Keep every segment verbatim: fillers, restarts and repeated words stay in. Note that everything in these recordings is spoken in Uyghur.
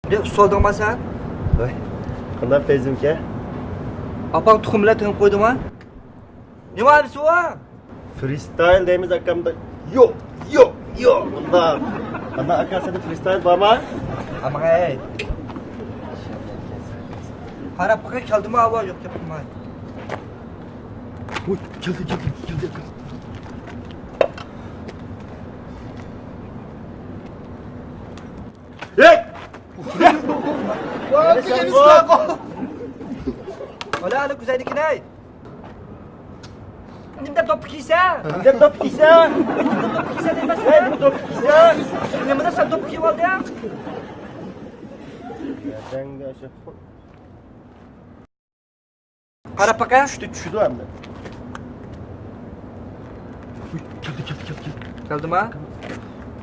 نېمە ئۇسسۇل ئالدىڭما سەن؟ ۋاي، قانداق پەيزىمكەن؟ ئاپاڭ تۇخۇم بىلەن تېڭىپ قويدۇڭما؟ نېمە ئالىسى ئۇ؟ فرىستايل دەيمىز ئاكامدا. يوق، يوق، يوق. مۇنداق. قانداق ئاكا، سەندە فرىستايل بارما؟ ئاماي. قاراپ بېقىڭ، كەلدىمۇ ئاۋا؟ يوق، كەپتىماي. ۋوي، كەلدى، كەلدى، كەلدى. ھەي! ۋالا، ھەلە كۈزەيدىكىنەي. نېمە دەپ دوپپا كىيسەن؟ نېمە دەپ دوپپا كىيسەن؟ نېمە دەپ دوپپا كىيسەن دەيمەن ساڭا؟ ھەي، نېمە دوپپا كىيسەن؟ نېمە دەپ سەن دوپپا كىيىۋالدىڭ؟ قاراپ باقە. چۈشتى، چۈشىدۇ ئەمدى. ئۇي، كەلدى، كەلدى، كەلدى، كەلدى. كەلدىما؟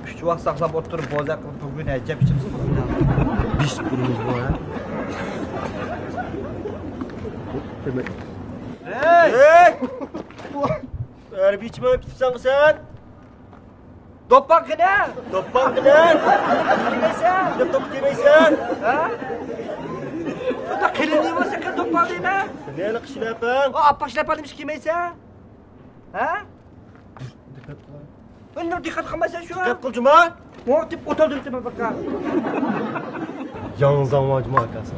ئۈچ ۋاق ساقلاپ ئولتۇرۇپ، بوزەك قىلىپ، بۈگۈن ئەجەب ئىچىمىز قىلدى. بېسىپ تۇرىمىز بۇ، ھە؟ ھەي! ھەي! ھەربىي چىمەن كېتىپسەنغۇ سەن؟ دوپپاڭ قېنى؟ دوپپاڭ قېنى؟ كىيمەيسەن؟ نېمە دەپ دوپپا كىيمەيسەن؟ ھە؟ بۇنداق قېلىن نېمە بولسا قېنى دوپپاڭ دەيمەن. نېمە شىلەپەڭ؟ ئا، ئاپئاق شىلەپەڭ نېمە ئىش كىيمەيسەن؟ ھە؟ دىققەت قىل. ئۇنداق دىققەت قىلمايسەن شۇ. دىققەت قىل جۇما. ماڭا دەپ ئولتۇردۇم دېمە باقا. ياڭزاڭ ۋاجما ئاكاسى.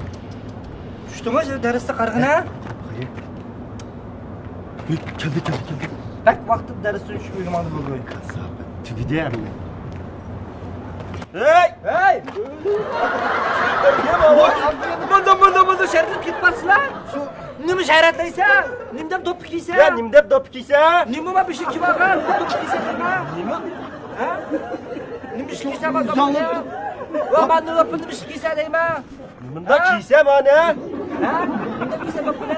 چۈشتىڭمۇ شۇ دەرستە قارىغىنا؟ قايا؟ كەلدى، كەلدى، كەلدى. بەك ۋاقتىدا دەرستىن چۈشۈپ ئۆيگە ماڭدى بۇ. كاساپەت. تۈگىدى ئەمدى. ھەي! ھەي! مانا، مانا، مانا شەرەتلەپ كېتىپ قالسىلا. شۇ نېمە شەرەتلەيسەن؟ نېمە دەپ دوپپا كىيسەن؟ يا، نېمە دەپ دوپپا كىيسەن؟ نېمە ما بېشىڭ كىيىۋالغان؟ دوپپا كىيسەن دەيمەن. نېمە؟ ھە؟ نېمە ئىش كىيسەن ما دوپپىنى؟ ۋە ما نېمە ئىش كىيسەن دەيمەن. مۇنداق ھە؟ كىيسە مانا. ھە؟ مۇنداق كىيسە دوپپىنى.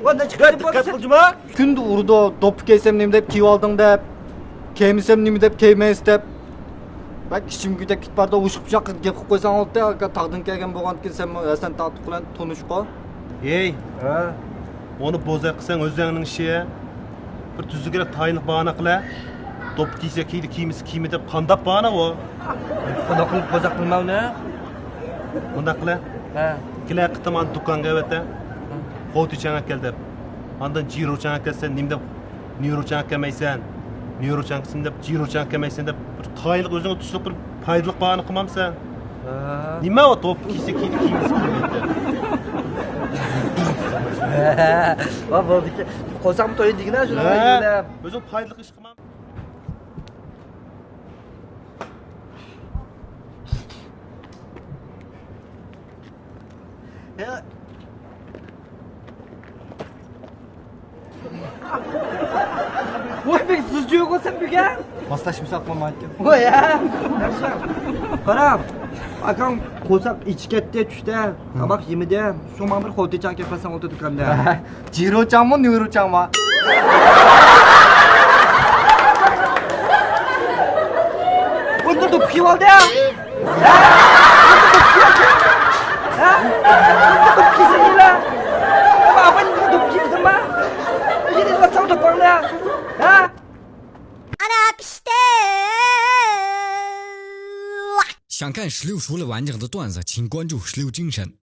ۋە نەچچە قېتىم دىققەت قىل جۇما. كۈندە ئۇرىدۇ، دوپپا كىيسەم نېمە دەپ كىيىۋالدىڭ دەپ، كىيمىسەم نېمە دەپ كىيمەيسىز دەپ. بەك ئىچىم كۆتەك كېتىپ بارىدۇ، ئۇششۇق-پۇششاق قىلىپ گەپ قىلىپ قويساڭ بولاتتى، ئاكا تاغدىن كەلگەن بولغاندىكىن سەنمۇ ھەسەن تاغ تۇغ بىلەن تونۇشقۇ. ھەي. ھە؟ ئۇنى بوزەك قىلساڭ ئۆزۈڭنىڭ ئىشى. بىر تۈزۈكرەك تايىنلىق باھانە قىلە. دوپپا كىيسە كىيدى، كىيمىسە كىيمە دەپ قانداق باھانە ئۇ؟ قانداق قىلىپ بوزەك قىلىمەن ئۇنى؟ مۇنداق قىلە. ھە. كېلەر قېتىم ئاندىن دۇكانغا ئەۋەتە. ھە. خوتىچاڭ ئەكەل دەپ. ئاندىن جىروچاڭ ئەكەلسە نېمە دەپ نيۇروچاڭ ئەكەلمەيسەن، نيۇروچاڭ قىلسىمەن دەپ جىروچاڭ ئەكەلمەيسەن دەپ بىر تايىنلىق ئۆزۈڭگە تۇشلۇق بىر پايدىلىق باھانە قىلمامسەن؟ ھە. نېمە ئۇ دوپپا كىيسە كىيدى، كىيمىسە كىيمەيدۇ. ۋا بولدىكى. قويساقمۇ تويۇن دېگىنە شۇنى ھە. ئۆزۈڭ پايدىلىق ئىش قىلمام. ۋاي بەك زىجۇغۇ سەن بۈگۈن. ماسلاشمىساق بولمايدىكەن. ۋاي ھە. ياخشى. قارا. ئاكاڭ قورساق ئېچىپ كەتتى چۈشتە. تاماق يېمىدى. شۇ ماڭا بىر خوتىچاڭ كەپ قالساڭ ئولتۇر دۇكاندا. جىروچاڭمۇ، نيۇروچاڭمۇ؟ بۇندىن دوپپا كىيىۋالدى. ھە؟ بۇندىن دوپپا كىيىۋالدى. ھە؟ بۇندىن دوپپا كىيسەڭ يەنە. ئاپا، بۇندىن دوپپا كىيسەڭما؟ يەنە ئېلىۋاتساڭ دوپپاڭنى. ھە؟ ئانا پىشتى. 想看十六除了完整的段子，请关注十六精神。